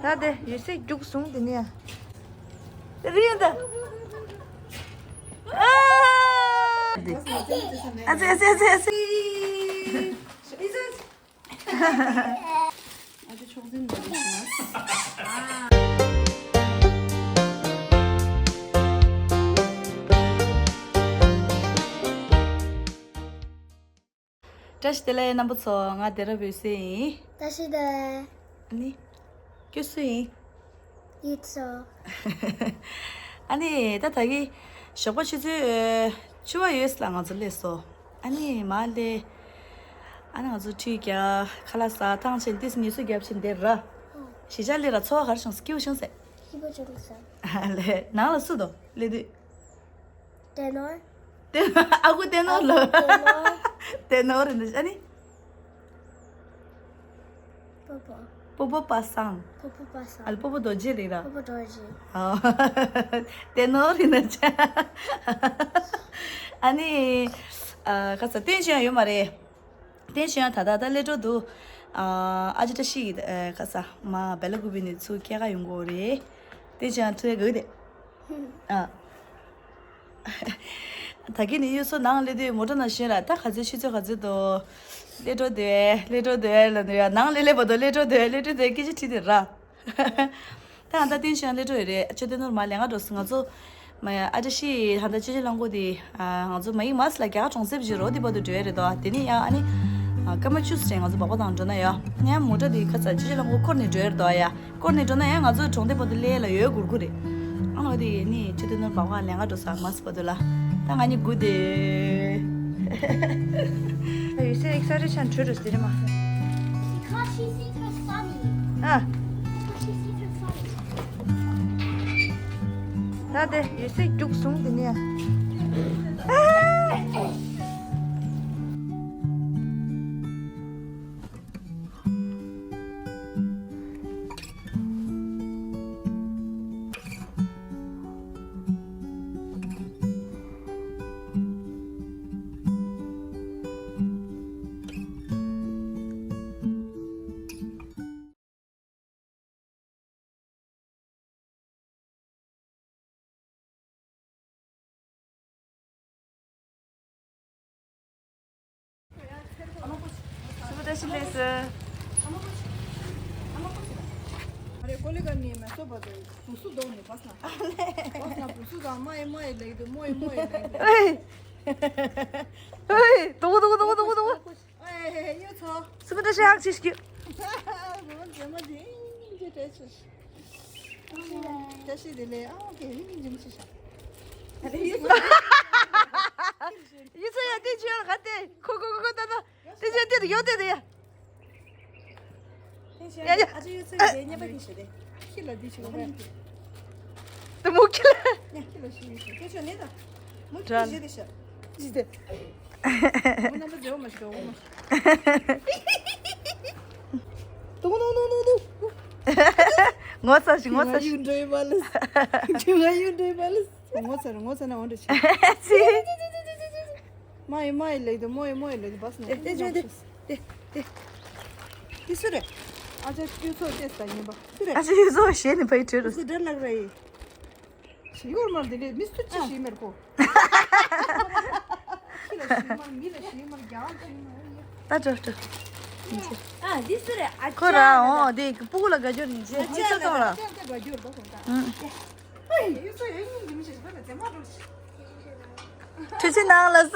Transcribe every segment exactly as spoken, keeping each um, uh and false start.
ད་དེ་ཡོད་ཚད་རྒྱུགས་སོང་དེ་ནས། རིང་ད། ཨ་ཙི་ཨ་ཙི་ཨ་ཙི་ཨ་ཙི། ཨ་ཅེ་ཆོག་འཛིན་འདྲ་བྱུང་ན། བཀྲ་ཤིས་བདེ་ལེགས་རྣམ་པ་ཚོ། ང་སྡེ་ར་འོད་ཟེར་ཡིན། བཀྲ་ཤིས་བདེ་ལེགས། ཨ་ནི། ཁྱོད་སུ་ཡིན། ཡིད་སོ། ཨ་ནི་ད་ད་གི་ཞོགས་པ་ཆུ་ཚོད་བཅུ་པ་ཡོལ་ལ་ང་ཚོ་སླེབས་སོང་། ཨ་ནི་མ་སླེབས། ཨ་ནི་ང་ཚོ་ཁྲུས་རྒྱག་ཁ་ལག་ཟ་ཐང་ཆེན་ཏིས་ཉི་སུ་རྒྱབ་ཆེན་དེ་ར། གཞིས་ཆགས་སླེབས་ར་ཚོར་བ་ག་རེ་བྱུང་སོང་། སྐྱིད་པོ་བྱུང་སོང་། སྐྱིད་པོ་བྱུང་སོང་། ཨ་ལེ་ནང་ལ་སུ་འདུག་སླེབས་དུས། ཏེ་ནོར། ཏེ་ནོར། ཨ་ཁུ་ཏེ་ནོར་ལ། ཨ་ཁུ་ཏེ་ནོར། ཏེ་ནོར་རེད་འདུག་ཨ་ནི། པོ་པོ། པོ་པོ་པ་སངས། པོ་པོ་པ་སངས། ཨ་ལ་པོ་པོ་རྡོ་རྗེ་རེད་ར། པོ་པོ་རྡོ་རྗེ། ཨ། ཏེ་ནོར་རེད་འདུག་ཨ་ནི། ཨ་ཁ་ས་བསྟན་ཆོས་ཡོད་མ་རེད། བསྟན་ཆོས་ད་ལྟ་ད་སླེབས་འགྲོ་འདུག་ཨ་ཅེ་བཀྲ་ཤིས་ཀྱི་ཨ་ཁ་ས་མ་བེ་ལ་ཀུ་པི་ནས་ཚུར་སྐྱེལ་ག་ཡོང་གི་རེད། བསྟན་ཆོས་ཐུག་ཡ་གི་རེད། ཨ། ད་གིན་ནི་གཡུ་མཚོ་ནང་སླེབས་དུས་མོ་ཊ་ནང་ཞོན་ལ། ད་ག་ཚོད་ཆུ་ཚོད་ག་ཚོད་འདུག་སླེབས་འགྲོ་འདུག་སླེབས་འགྲོ་འདུག་ལབ་འདུག་ཡ། ནང་སླེབས་སླེབས་པ་འདུག་སླེབས་འགྲོ་འདུག་སླེབས་འགྲོ་འདུག་སྐད་ཆ་དྲིས་དེ་ར། ད་ང་ད་བསྟན་ཆོས་སླེབས་འགྲོ་ཡོད་རེད། ཆོས་སྟོན་ནོར་མ་ལས་ང་འགྲོ་སོང་། ང་ཚོ་མ་ཡ་ཨ་ཅེ་ཤི་ཧ་ད་ཅེ་ཅེ་ལང་གོ་དེ་ང་ཚོ་མ་ཡིག་མ་སི་ལ་རྒྱ་གར་གྲོང་གསེབ་ཅིག་རོ་དེ་བར་དུ་འགྲོ་ཡ་རེད་དོ། དེ་ནི་ཡ་ཨ་ནི་སྐར་མ་བཅུ་ཙམ་ང་ཚོ་སྦག་སྦག་དང་འགྲོ་ན་ཡ། ཡ་མོ་ཊ་དེ་ཁ་ཚ་ཅེ་ཅེ་ལང་གོ་འཁོར་ནས་འགྲོ་ཡ་རེད་དོ་ཡ། སྐོར་ནས་འགྲོ་ན་ཡང་ང་ཚོའི་གྲོང་སྡེ་པོ་དེ་ལས་ལ་ཡོད་གུར་གུར་རེད། ཨ་ནི་འོ་དེ་ནི་ཆུ་དེ་ནོར་བག་བག་ལས་ང་འགྲོ་ས་མ་སི་པ་དུ་ལ། ད་ང་གཉིས་སྒུག་དེ། ཡོད་སའི་ཨེག་ས་རེ་ཆ་འཕྲོད་རུ་ཟེར་མ། Because she sees her family. ཨ། Because she sees her family. ད་དེ་ཡོད་སའི་རྒྱུགས་སོང་དེ་ནས། ཨ། ཨ་རེ་ཀོ་ལི་ག་ནི་མེ་སོ་བ་དེ་བུ་སུ་དོག་ནི་བས་ན། བས་ན་བུ་སུ་དང་མ་ཡི་མ་ཡི་ལེགས་དུ་མོ་ཡི་མོ་ཡི་ལེགས་དུ། ཨེ། ཨེ། དོག་དོག་དོག་དོག་དོག་ཨེ་ཡོད་ཚོ། སུ་མི་འདྲ་ཤ་ཡག་ཆེ་ཤི། རོ་མ་མཛེས་མ་དེ་འདྲ་བྲེས་ཆེ་ཤི། བཀྲ་ཤིས་བདེ་ལེགས། ཨ་ཨོ་ཁེ་ཡིན་ཡིན་ཡིན་ཆི་ཤ། ཡིན་ཚོ་ཡ་དེ་ཆི་ཡ་ག་དེ་ཁོ་ཁོ་ཁོ་ཁོ་ད་ད་དེ་ཆི་ཡ་དེ་དུ་ཡོད་དེ་དེ་ཡ། ཡ་ཡ། ཨ་ཅེ་ཡོད་ཚོ་ཡ་དེ་ཉེ་པ་དེ་ཤི་དེ། ཁྱི་ལ་དེ་ཆི་ལ་ཧ་ནི་དེ། དེ་མོ་ཁྱི་ལ། ཡ་ཁྱི་ལ་ཤི་ཡོད་ཤི་ཁྱོད་ཆོ་ནེ་ད། མོ་ཁྱི་ལ་ཤི་དེ་ཤ། ཤི་དེ། མོ་རྣམ་པ་མཛེས་བ་མ་ཤི་དོ་མ། དུང་དུང་དུང་དུང་དུང་། ངོ་ཚ་ཞིག་ངོ་ཚ་ཞིག་ང་ཡུ་འདྲེ་བ་ལས། ང་ཡུ་འདྲེ་བ་ལས། ངོ་ཚ་རུ་ངོ་ཚ་ན་འོན་འདྲ་ཆེ། མ་ཡི་མ་ཡི་ལེགས་དུ་མོ་ཡི་མོ་ཡི་ལེགས་དུ་བས་ནས་དེ་ཅོ་དེ་དེ་དེ་དེ་སུ་རེད། ཨ་ཅག་གཡུ་མཚོ་ལྟས་ད་ཉན་པ་སུ་རེད། ཨ་ཅག་གཡུ་མཚོ་ཞེས་ནས་ཕ་ཡི་བྲོས་རུ། སུ་འདྲ་ལག་ར་ཡི། ཞིག་ཡོར་མར་དེ་ལས་མི་སུ་ཅི་ཞིག་མེར་ཁོ། ཁྱི་ལ་ཞིག་མར་མི་ལ་ཞིག་མར་རྒྱ་ལ་ཞིག་མར་ཡ། ད་འགྲོ་འགྲོ། ཨ་འདི་སུ་རེད། ཨ་ཁོ་ར་ཅག་འོ་དེ་སྤུ་གུ་ལ་དགའ་སྐྱོ་ནི་ཅེ་ཨ་ཅག་ཅི་ལ་ཚོགས་ལ། ཅག་ཅག་དགའ་སྐྱོ་ར་ཁོ་ད། ཨུ། ཡུ་ཚོ་ཡ་ཡིན་གྱི་མི་ཤེས་ཁ་ལ་ཚེ་མ་འགྲོ་ཤི། ཁྲུས་ཆེན་ནང་ལ་ས།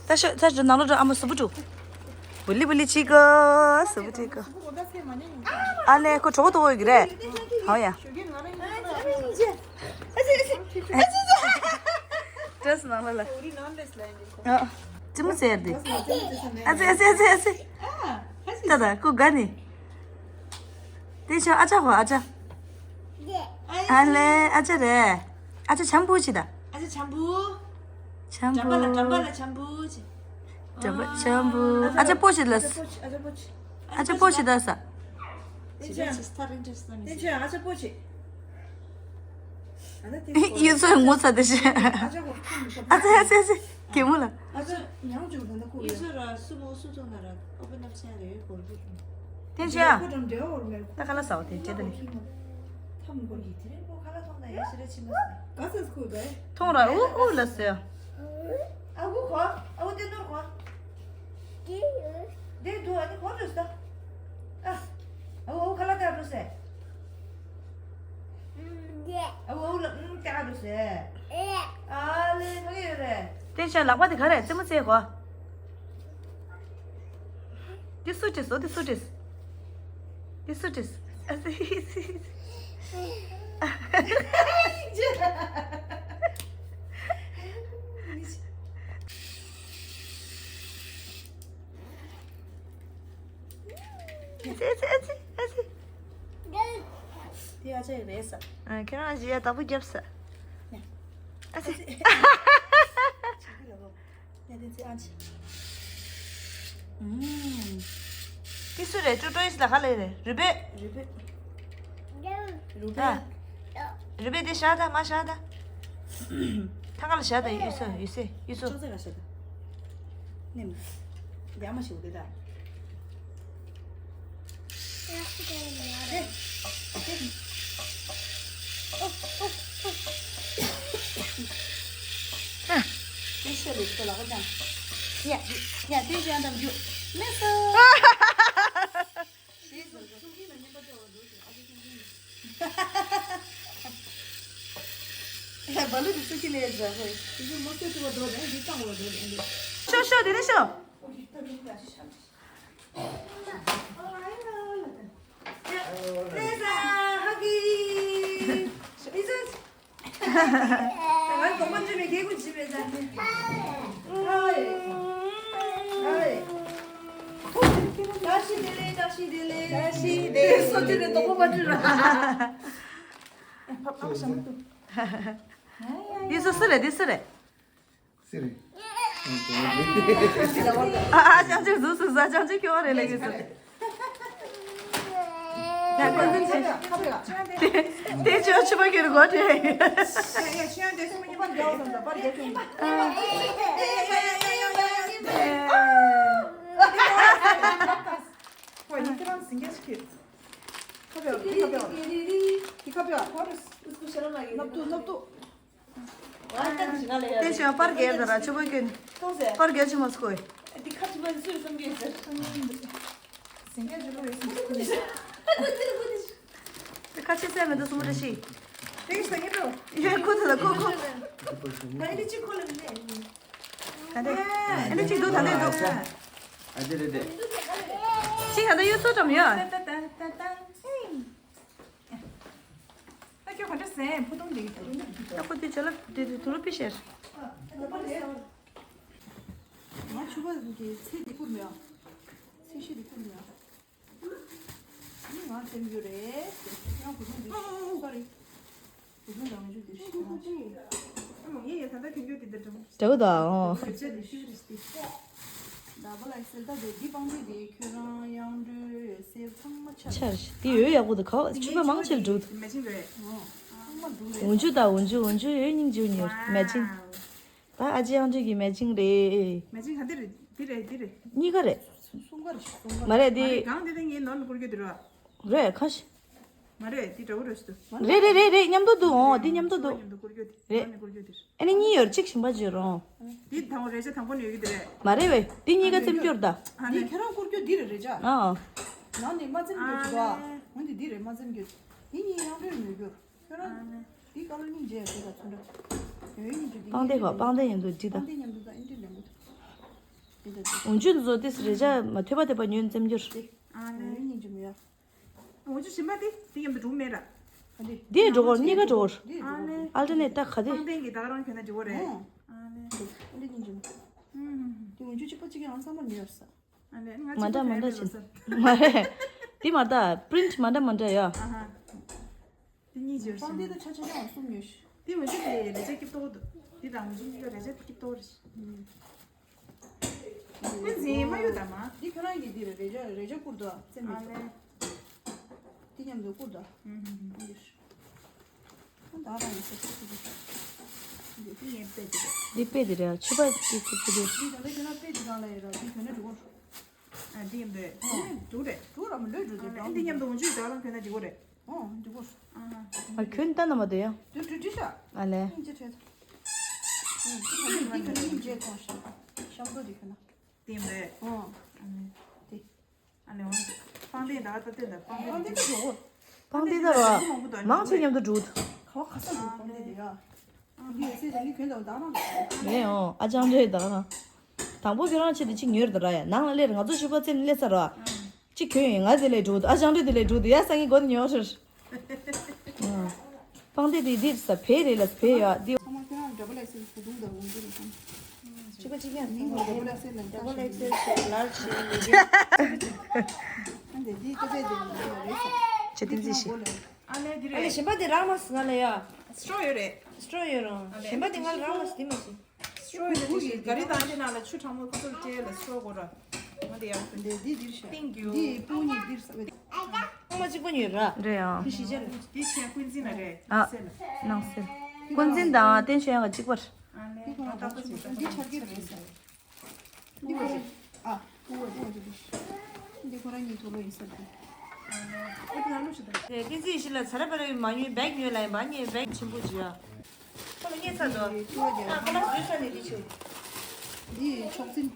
ད་ཤོད་ད་ཤོད་ནང་ལོགས་འགྲོ། ཨ་མ་སུ་བུ་འགྲོ། བུ་ལི་བུ་ལི་ཅི་གོ་སུ་བུ་ཅི་གོ། ཨ་ལེ་ཁོ་གྲོགས་དོ་ཡོད་ཀྱི་རེད། ཧོ་ཡ། ཨ་ཅེ་ཨ་ཅེ་ཨ་ཅེ། ཨ་ཅེ་ཨ་ཅེ། ཨ་ཅེ་ཨ་ཅེ། ཏྲེས་ནང་ལ་ལ། ཨ། ཅི་མོ་ཟེར་དེ། ཨ་ཙི་ཨ་ཙི་ཨ་ཙི་ཨ་ཙི། ད་ད་ཁོ་དགའ་ནི། དེ་ཆོ་ཨ་ཅག་ཧོ་ཨ་ཅག་ཨ་ལེ་ཨ་ཅག་རེད། ཨ་ཅག་ཆམ་བུ་ཆི་ད། ཨ་ཅག་ཆམ་བུ། ཆམ་བུ། འགྲམ་པ་ལ་འགྲམ་པ་ལ་ཆམ་བུ་ཆི། འགྲམ་པ་ཆམ་བུ། ཨ་ཅག་པོ་ཆི་ལ། ཨ་ཅག་པོ་ཆི་ཨ་ཅག་པོ་ཆི་ད་ས། ཨ་ཅག་པོ་ཆི། ཡིན་ཚོད་ངོ་ཚ་དེ་བཞིན། ཨ་ཙི་ཨ་ཙི་ཨ་ཙི། གད་མོ་ལ། ཨ་ཙི་ཉང་ཅུག་ད་ཁུ་ཡིན་ཚོད་ར་སུ་མོ་སུ་ཐོང་ན་ར་ཨོ་པེ་ནབ་ཆེན་རེ་ཡོད་གོར་གི། ཐེན་ཆེ་ཨ། ཁོ་དང་འབྲེལ་བ་འོར་མེད། ད་ཁ་ལ་ཟ་བ་དེ་བྱེད་དེ་ནི། ཐམ་གོ་ཡི་དེ་རིང་པོ་ཁ་ལ་ཐོང་ན་ཡ་ཤི་རེ་ཆི་མ་སི། ག་ཚ་ཁུ་བས། ཐོང་ར་ཨུ་ཨུ་ལ་ཟེར། ཨ་ཁུ་ཁོ་ཨ་ཁུ་དེ་ནོར་ཁོ། དེ་དུ་ཨ་ནི་ཁོ་རུ་ཟ། ཨ། ཨ་ཁུ་ཁ་ལ་ད་རུ་ཟེར། ཨ་ཁུ་ལ་ཨུ་ཏེ་ཨ་རུ་ཟེར། ཨ་ལེ་ཕ་གི་ཡོད་རེད། ཏེ་ཤ་ལག་པ་དེ་ག་རེད་རྩེད་མོ་རྩེ་གོ། དེ་སུ་བྲིས་སོ་དེ་སུ་བྲིས། དེ་སུ་བྲིས། ཨ་ཙི། ཨ་ཙི་ཨ་ཙི་ཨ་ཙི། དེ་ཨ་ཅག་རེད་ས། ཨ་ཁྱེད་རང་གཞི་ཡ་བདག་པོ་རྒྱབ་ས། ཨ་ཙི། ཡ་དེ་ཚེ་ཨ་ཅི། ཨུམ། ཏི་སུ་རེད་ཀྲོ་ཀྲོ་ཡིས་ལ་ཁ་ལེ་རེད་རུས་པེ། རུས་པེ། རུས་པེ། ཨ། རུས་པེ་དེ་བཞག་ད་མ་བཞག་ད། ཐང་ག་ལ་བཞག་ད་ཡུ་སོ་ཡུ་སེ་ཡུ་སོ། ཅོག་ཙེ་ག་བཞག་ད། ནེམ། ཡ་མ་ཞིག་དེ་ད། དེ་ཤོད་ལེ་ཁོ་ལ་ཁོ་ཅང་། ཡ་ཡ་དེ་ཅང་དམ་རྒྱུ། མེད་སོ། ཞེས་སོ། ཨ་ལེ་བ་ལུ་དེ་ཚོ་ཁྱི་ལས་ཟ་ཧོꯏ། དེ་ཚོ་མོ་སོ་ཐུ་བ་འགྲོ་དེ་འདི་བཏང་བ་འགྲོ་དེ་འདི། ཤོ་ཤོ་དེ་ནས་ཤོ། ཡིན་སོ་སི་རེད་འདི་སི་རེད། སི་རེད། ཨ་ཨ་ཅང་ཅིག་ཟུག་སུ་ཟ་ཅང་ཅིག་ཁྱོད་རེད་ལེགས་སུ། ཡ་ཀོན་ཟིན་ཆེ། དེ་ཅོ་ཆུ་པ་ཁྱོད་གོ་དྲེ། ཡ་ཡ་ཆུ་ཡང་དེ་སུ་མི་ཉི་མ་རྒྱག་ཟིན་ཟ་པར་རྒྱག་ཁྱོད། ཁོ་ཡིན་ཁྱེད་རང་ཟིན་རྒྱག་ཞིག་ཁྱོད། ཁ་པེ་ཁ་པེ་ཁ་པེ་ཁོ་རེ། ནབ་ཏུ་ནབ་ཏུ། ཏེ་ཤོ་པར་རྒྱལ་དང་ར་ཆུ་བོ་ཀུན། པར་རྒྱལ་ཆུ་མ་སྐོས། ཏེ་ཁ་ཆུ་མ་སུ་སུམ་གེ་ཟེར། ཟིང་གེ་ཆུ་བོ་རེ་སུམ་གེ། ཏེ་ཁ་ཆེ་སེ་མེད་དུ་སུམ་རེ་ཤི། ཏེ་ཤོ་ཉེ་པོ། ཡོད་ཁོ་ཐ་ལ་ཁོ་ཁོ། ད་ཨེ་ནི་ཅི་ཁོ་ལ་མི་ནས། ད་ལྟ་ཨེ་ནི་ཅི་འདུག་ད་ལྟ་འདུག་ཨ་ཅི་རེད་དེ། ཅི་ད་ལྟ་ཡོད་སོ་ཏམ་ཡོད། ད་ཁྱོད་ག་འདྲ་ཟེར་ཕུ་ཐུང་འདི་གི་ད་ཁོ་དེ་ཅ་ལག་དེ་དེ་དུ་ལ་པི་ཤེར། ང་ཆུ་བ་གི་ཚེ་འདི་བསྐུར་མེད་ཨ། ཚེ་ཤི་འདི་བསྐུར་མེད་ཨ། ང་སེམས་རྒྱུ་རེད། ཡང་བུ་ཆུང་འདི་སོ་རི། བུ་ཆུང་རང་རྒྱུ་འདི་ཤི་ང་ཅི། ཨ་མ་ངས་ཡ་ད་ལྟ་གྱོན་རྒྱུ་འདི་འདྲ་འདྲ་མོ། འདྲ་བོ་དང་ཨོ། ཁྱོད་ཚོས་འདི་ཤི་རེད་སྟེ། ད་བ་ལ་སེལ་ད་དེ་འདི་པང་འདི་འདི་ཁྱོད་རང་ཡང་འགྲོ་སེལ་ཚང་མ་ཆར། ཆར་འདི་ཡོད་ཡག་པོ་འདུག་ག་ཆུ་བ་མང་ཆེར་འགྲོ་འདུག་མེ་ཆིང་རེད། ཚང་མ་འགྲོ་རེད། འོན་ཆུ་དང་འོན་ཆུ་འོན་ཆུ་ཡོད་སྙིང་རྗེ་ཉོར་མེ་ཆིང་། ད་ཨ་ཅེ་ཡང་ཅིག་གི་མེ་ཆིང་རེད། མེ་ཆིང་ག་འདི་རེད། འདི་རེད། འདི་རེད། གཉིས་ཀ་རེད། གསུམ་ཀ་རེད། གསུམ་ཀ་མ་རེད་འདི། མ་རེད། གང་འདི་ད་ངའི་ནོར་ལ་བསྐུར་རྒྱུ་འདི་རེད། རེད་ཁ་ཤས། མ་རེད། འདི་འདྲ་བོ་རེད་ཤི་འདུག་རེད་རེད་རེད་རེད། མཉམ་དུ་འདུག་ཨོ་འདི་མཉམ་དུ་འདུག་མཉམ་དུ་བསྐུར་རྒྱུ་འདི་རེད། ནོར་ལ་བསྐུར་རྒྱུ་འདི་རེད། ཨ་ནི་གཉིས་ཡོད་གཅིག་ཞིམ་པ་བརྗོད་རོང་། འདི་དང་པོ་རེ་ཆ་དང་པོ་ནས་ཡོད་ཀྱི་འདི་རེད། མ་རེད་བས་འདི་གཉིས་ཀ་རྩེམ་སྐྱོར་ད། འདི་ཁྱེད་རང་བསྐུར་རྒྱུ་འདི་རེད་རེད་ཅག་ཨ་ཨ། ནང་ནས་མ་རྩེམ་རྒྱུ་ཅིག་འདུག་ཨ། འོ་འདི་འདི་རེད་མ་རྩེམ་རྒྱུ། འདི་གཉིས་ཡང་འདྲ་ཉོ་རྒྱུ། ཁྱོད་རང་། ཨ་ནི། འདི་ཀ་ལོ་སྙིང་རྗེ་ཡ་ཟེར་ད་ཚོན་ཁྲ། ཡོད་སྙིང་རྗེ་འདི་པང་གདན་གོ་པང་གདན་ཡིན་འདུག་འདི་དང་། པང་གདན་ཡིན་འདུག་ད་ཨིན་འདྲི་ལེན་གོ་འདི་ད་འདི། འོན་ཆུ་འདི་ཚོ་ཏིས་རེ་ཆ་མ་ཐེ་པ་ཐེ་པ་ཉོས་འཛེམ་རྒྱུར། འདི། ཨ་ནི། ཡོད་སྙིང་རྗེ་མོ་ཡ། འོན་ཆུ་ཞིམ་པ་འདི་འདི་མཉམ་དུ་འགྲོ་མེད་ར། ཨ་འདི། འདི་འགྲོ་གོ་གཉིས་ཀ་འགྲོ་གོ། འདི་འགྲོ་གོ། ཨལ་ཊར་ནེཊ་ད་ག་དེ། པང་གདན་གྱི་ད་ག་རང་གྱོན་ན་འགྲིག་གོ་རེད། ཨ་ནི། འདི་སྙིང་རྗེ་མོ། ཨུམ། འདི་འོན་ཆུ་གཅིག་པ་གཅིག་གི་ཨང་ཚང་མ་ཉོས་ས། ཨ་ནི་ང་མ་འདྲ་མ་འདྲ་བྱེད་ས། མ་རེད། འདི་མ་འདྲ་པི་རིན་ཊི་མ་འདྲ་མ་འདྲ་ཡ། ཨ་ཧ། དེ་གཉིས་བརྗོད་པང་གདན་ད་ཆ་ཆ་ཆ་གསུམ་ཡོད་ཤི། དེ་འོན་ཆུ་དེ་རེ་ཆ་སྐྱིབ་ཏོག་འདུག་དེ་དང་འོན་ཆུ་གཉིས་ཀ་རེ་ཆ་སྐྱིབ་ཏོག་རེད་ཤི། དེ་འཛིན་མ་ཡོད་ད་མ། དེ་ཁྱོད་རང་གི་དེ་རེ་རེ་ཆ་རེ་ཆ་བསྐུར་འདུག་ཨ་རྩེ་མེད་ཨ་ལེ། དེ་མཉམ་དུ་བསྐུར་འདུག་ཨ་ཡོད་ཤི། ད་རང་ཡིན་ས་ཆ་ཁུ་ཁུ། འདི་ངའི་དཔེ་དེ་རེད། འདི་དཔེ་དེ་རེད། ཕྱུ་པ་དེ་ཁུ་ཁུ་དེ། འདི་ད་ལྟ་ཁྱོད་རང་དཔེ་དེ་རང་ལ་ཡོད་ར། འདི་གྱོན་ན་འགྲིག་གོ། ཨ་འདི་ཡིན་པས། འོ། འདུག་རེད། འདུག་ར་མི་ལོས་འགྲོ་དེ། ཨ་འདི་མཉམ་དུ་འོང་ཆུ་ད་རང་གྱོན་ན་འགྲིག་གོ་རེད། འོ་འགྲིག་གོ། ཨ་གྱོན་ད་ན་མ་དེ་ཡ། འདི་འདི་འདི་ཤ། ཨ་ལས། སྙིང་རྗེ་བྲལ། འདི་གྱོན་ན་སྙིང་རྗེ་ཐོང་ཤ། ཤམ་ཐོ་འདི་གྱོན་ན། དེ་ཡིན་པས། འོ། ཨ་ནི། དེ། ཨ་ནི་འོང་། པང་གདན་ད་ད་ལྟ་ད་པང་གདན་པང་གདན་འགྲོ། པང་གདན་ད་ར། མང་ཆེ་མཉམ་དུ་འགྲོ། ག་བ་ག་ས་འགྲོ་པང་གདན་དེ་ཡ། འདི་ཡོད་ཚད་ད་ནི་གྱོན་དང་ད་རང་། ལས་འོང་ཨ་ཅང་འདྲེ་ད་རང་། དང་པོ་ཁྱོད་རང་ཆེད་དུ་གཅིག་ཉོས་རེད་ད་ར་ཡ། ནང་ལ་སླེབས་ང་ཚོ་ཞུ་བ་ཙེམ་སླེབས་ཚར་ར། གཅིག་གྱོན་ཡིན། ང་དེ་ལས་འགྲོ་འདུག་ཨ་ཅང་འདྲེ་དེ་ལས་འགྲོ་འདུག་ཡ། སང་ཉིན་སྒོ་ནས་ཉོ་ཧྲིར། པང་གདན་དེ་འདིར་ས་བེ་རེད་ལ་བེ་ཡ་འདི། ཚང་མ་ཁྱོད་རང་ཌབ་ལ་ཨེག་སེལ་བུ་དུང་དང་འོང་གི་རེད་ཁང་། ཆུ་ཁ་ཅིག་ཡང་མིང་ངོ་ཌབ་ལ་ཨེག་སེལ་ལ་ཌབ་ལ་ཨེག་སེལ་ཞེས་ལར་ཞེས་མི་འདུག་ཨ་འདི་འདི་ཀ་ཚད་འདི་མི་འདུག་རེད་ས། ཇེ་བསྟན་འཛིན་ཞིག་ཨ་ལས་འདི་ཨ་ལས་རེད། གཞན་པ་འདི་རག་མ་སོང་ང་ལ་ཡ། སི་ཊོ་ཡོད་རེད། སི་ཊོ་ཡོད་རུང་། ཨ་ལས། གཞན་པ་འདི་ང་ལ་རག་མ་སོང་འདི་མ་སོང་། སི་ཊོ་ཡོད་རེད། ག་རེ་དང་འདི་ནང་ལ་ཆུ་གྲང་མོ་ཁོ་ཚོར་སྤྲད་ལ་སི་ཊོ་གོ་ར། འོ་འདི་ཡག་པོ་འདི་འདི་འདིར་ཤ། ཐེང་ཀིའུ། འདི་སྤུ་གཉིས་འདིར་ས་བས། ཚང་མ་གཅིག་པ་ཉོས་ར། རེད་ཨ། འདི་ཞི་བྱ་ལ། འདི་ཆེན་ཀུན་འཛིན་ལ་རེད། ཨ། སེ་ལ། ནང་སེ། ཀུན་འཛིན་དང་བསྟན་ཆོས་ཡང་གཅིག་པར། ཨ་ལས་འདི་ཁོ་རང་ད་ལྟ་ཆེ་འདི་ཆར་གྱི་རེད་ས། འདི་ཁོ་རང་ཨ། འདི་ཁོ་རང་གཉིས་ཐོ་ལོ་ཡིན་ས་འདི། ཨ་ལས་འདི་ལ་ལུ་ཞིག་ད། ཀུན་འཛིན་ཞི་ལ་ཚ་ར་པ་ར་མ་ཉོས་བེག་ཉོས་ལ་ཡིན་པ་ཉེ་བེག་ཆེན་པོ་ཅིག་ཡ། ཁོ་ལ་རྙེད་ཚར་འདུག་ཨ་ཁོ་ལ་བཟོས་ས་ནས་འདི་ཆུ། འདི་ཕྱོགས་འཛིན།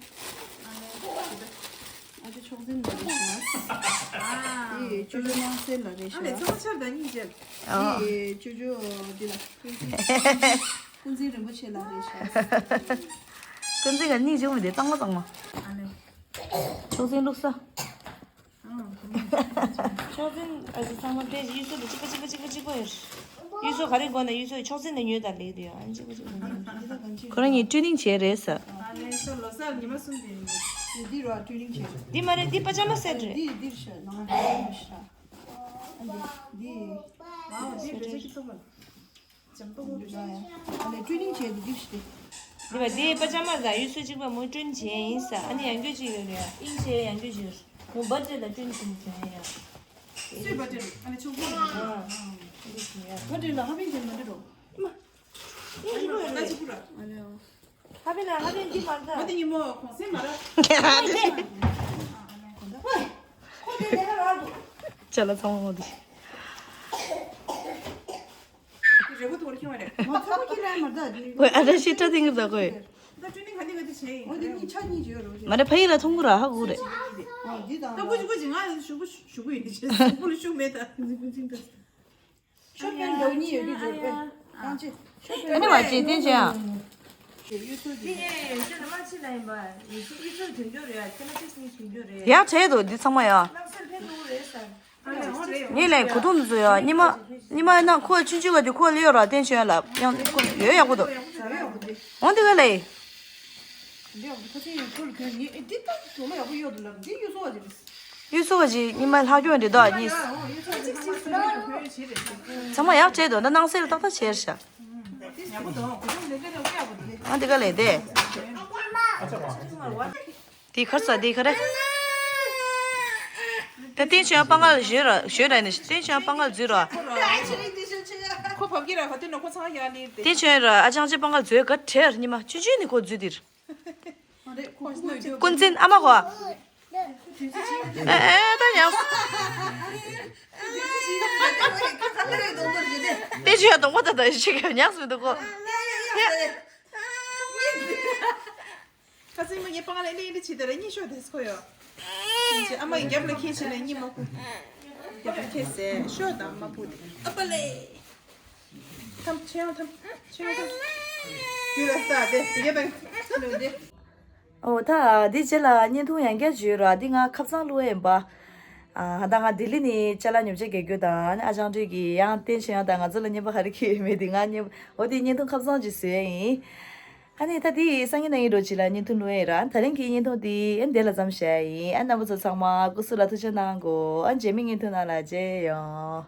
ཨ་ཅེ་ཕྱོགས་འཛིན་ལ་རེད་ཤག་འདི་ཅོ་ཅོ་དམར་སེར་ལ་རེད་ཤག་ཨ་ལས་ཚོགས་ཆར་དང་སྙིང་རྗེ། འདི་ཅོ་ཅོ་འདི་ལ་ཀུན་འཛིན། ཀུན་འཛིན་རིན་པོ་ཆེ་ལ་རེད་ཤག་ཀུན་འཛིན་ག་སྙིང་རྗེ་མོ་འདི་གཙང་མ་གཙང་མ། ཨ་ལས། ཕྱོགས་འཛིན་བླུགས་ས། ཕྱོགས་འཛིན་ཨ་ཅེ་ཚང་མ་དཔེ་གཡུ་སོ་དེ་གཅིག་པ་གཅིག་པ་གཅིག་པ་གཅིག་པ་ཡོད། གཡུ་སོ་ག་རེ་དགོས་ན་གཡུ་སོ་ཕྱོགས་འཛིན་ནས་ཉོས་དང་ལེགས་དེ་ཡོད། ཨ་ཅེ་པ་གཅིག་པ་གཅིག་པ། ཁོ་རང་གཉིས་ཊུ་ནིང་བྱས་རེད་ས། ཨ་ལས་ཁྱོད་ལོ་གསར་ཉི་མ་གསུམ་དེ་ཡིན། འདི་ར་ཊུ་ནིང་བྱས། འདི་མ་རེད། འདི་པ་ཇ་མ་སེ་ཊི་རེད། འདི་འདིར་ཤ་ནང་ལ་ཤ། ཨ་འདི་འདི། ཨ་འདི་རེད་ཤ་ཁྱི་ཐོག་པ། འདི་བ་འདི་པ་ཇ་མ་དང་གཡུ་སོ་གཅིག་པ་མོ་ཊུན་བྱས་ཡིན་ས། ཨ་ནི་ཡང་སྐྱོ་གཅིག་ཡོད་རེད། ཨིན་བྱས་ཡང་སྐྱོ་གཅིག་ཡོད། མོ་བར་ཌེ་ལ་ཊུན་གཅིག་བྱས་ཡ། སུའི་བར་ཌེ་རེད། ཨ་ནི་ཆུང་ཆུང་རེད། ཨ་འདི་བྱས་ཡ། བར་ཌེ་ལ་ཧ་པིན་ཅན་མ་འདྲི་རོ། ཨ་མ། ཨིན་ཅི་པོ་ཡོད་རེད། ཨ་ལེ་ཨོ། ཧ་པིན་ལ་ཧ་པིན་འདི་མ་འདྲ། མ་འདི་ཉིན་མོ་གོང་སེང་མ་ར། ཁོ་དེ་ལས་ཧ་ར་འདུག་ཅ་ལག་ཚང་མ་འོ་དེ། རེ་བོ་དོར་ཁྱོད་རེད། མ་ཚ་བོ་ཁྱི་ལ་མ་ད་དེ། ཁོས་ཨ་ད་ཤི་ཁྲ་ཐིང་གི་ད་ཁོས། ད་ཀྲུ་ནི་ག་ནི་ག་དེ་བྱས་ཡིན། འོ་དེ་གཉིས་ཆ་གཉིས་བརྗོད་རོགས་བྱས། མ་ད་ཕ་ཡི་ལ་ཐུང་གུ་ར་ཧ་གུ་རེད། འོ་འདི་དང་ད་ཀུ་ཅི་ཀུ་ཅི་ང་ལ་ཞུ་གུ་ཞུ་གུ་ཡིན་ཞེས་སུ་ཀུ་ལ་ཞུ་མེད་ད། ཤོ་པན་འདྲ་གཉིས་ཡོད་ཀྱི་བརྗོད་པས། གང་ཅི། ཤོ་པན། ཨ་ནི་བ་ཅི་བསྟན་བྱས་ཨ། ཡུལ་ཚོ་འདི་ངས་ཤོ་ན་མ་ཕྱི་ལ་ཡིན་པ་ཡུལ་ཚོ་ཡུལ་ཚོ་དོན་སྐྱོར་རེད། ཨ་ཁྱེད་ལ་ཅིག་སྙིང་དོན་སྐྱོར་རེད། ཡག་བྱས་འདུག་འདི་ཚང་མ་ཡ། གནམ་སར་ཕེབས་འདུག་རེད་ས། ངས་ལས་གོ་ཐུང་འདི་ཚོ་ཡ་ཉི་མ། ཉི་མ་ཡིན་ན་ཁོ་ཆུང་ཆུང་ག་དེ་ཁོ་ལ་ཡོད་ར་བསྟན་བྱས་ལ་ཡང་ཁོ་ཡོད་ཡག་པོ་འདུག་འོང་འདི་ག་ལས། འདི་ཡག་པོ་ཁ་ཆེ་ཡོད་ཁོ་ལ་གྱོན་ངས་ཨེ་འདི་ལྟ་དོ་ལ་ཡག་པོ་ཡོད་འདུག་ལབ་འདི་གཡུ་སོ་བ་ཅིག་རེད། གཡུ་སོ་བ་ཅིག་ཉི་མ་ལྷག་གྱོན་འདི་དག་གཉིས། ཚང་མ་ཡག་བྱས་འདུག་ད་སྣང་གསལ་ཏག་ཏག་བྱས་ཤག་ཡག་པོ་འདུག་གོ་ཐུང་ལས་ཀ་ལས་ཀ་ཡག་པོ་འདུག་ཨ་འདི་ག་ལས་དེ། འདི་གར་ས་འདི་ག་རེ། ད་བསྟན་ཆོས་པང་ཁ་ལ་བཞོས་ར་བཞོས་ར་ནི་བསྟན་ཆོས་པང་ཁ་ལ་འཛུལ་ར། ཁོ་བབ་ཀྱི་ར་ག་དུས་ན་ཁོ་ཚང་ཡག་ལེར་དེ། བསྟན་ཆོས་ར་ཨ་ཅང་ཅེ་པང་ཁ་ལ་འཛུལ་ག་བྲེར་ཉི་མ་ཆུ་ཆུ་ནི་ཁོ་འཛུལ་དེར། ཀུན་འཛིན་ཨ་མ་གོ། ཨེ་ཨེ་ད་ཡང་། བསྟན་ཆོས་གདོང་པ་ད་ད་ཞིག་ཉག་སུ་འདུག་གོ། ཁ་སང་མ་ངའི་པང་ལ་ཨེ་འདྲ་ཨེ་འདྲ་བྱེད་དེ་ར་གཉིད་ཤོར་དེ་སུ་ཁོ་ཡོད། ཨ་མ་ཡི་རྒྱབ་ལ་ཁྱེར་བྱས་ནས་གཉིད་མ་ཁུག་རྒྱབ་ལ་ཁྱེར་ཟེར་ཤོར་དང་མ་ཁུག་དེ། ཨ་པ་ལེ། ཐམ་ཆེ་ཡང་ཐམ་ཆེ་ཡང་ཐམ། རྒྱུ་ལ་ས་དེ་རྒྱབ་ལ་ལོས་དེ། ཨོ་ད་འདི་རྗེས་ལ་བརྙན་ཐུང་ཡང་བསྐྱར་བརྗོད་ར་འདི་ང་ཁབ་གཙང་བླུགས་ཡིན་པ། ཨ་ད་ང་ལྡི་ལི་ནས་ཅ་ལག་ཉོ་ཆ་རྒྱག་རྒྱུ་དང་ཨ་ཅང་སྤྲེལ་གྱིས་ཡང་བསྟན་བྱས་ཡང་ད་ང་ཚོ་ལ་རྔན་པ་ག་རེ་ཁྱེར་ཡོད་མེད་དེ་ང་རྔན་པ་འོ་དེ་བརྙན་ཐུང་ཁབ་གཙང་ཅིག་བཟོས་ཡིན། ཨ་ནི་ད་དེ་སང་ཉིན་གནངས་ཉིན་འགྲོ་ཅིག་ལ་བརྙན་ཐུང་བླུགས་ཡིན་ར། ད་རིང་གི་བརྙན་ཐུང་དེ་ཨ་འདི་ལ་མཚམས་བཞག་ཡིན། ཨ་རྣམ་པ་ཚོ་ཚང་མ་སྐུ་གཟུགས་ལ་ཐུགས་ཆེ་གནང་གོ། ཨ་རྗེས་མའི་བརྙན་ཐུང་ནང་ལ་མཇལ་ཡོང་།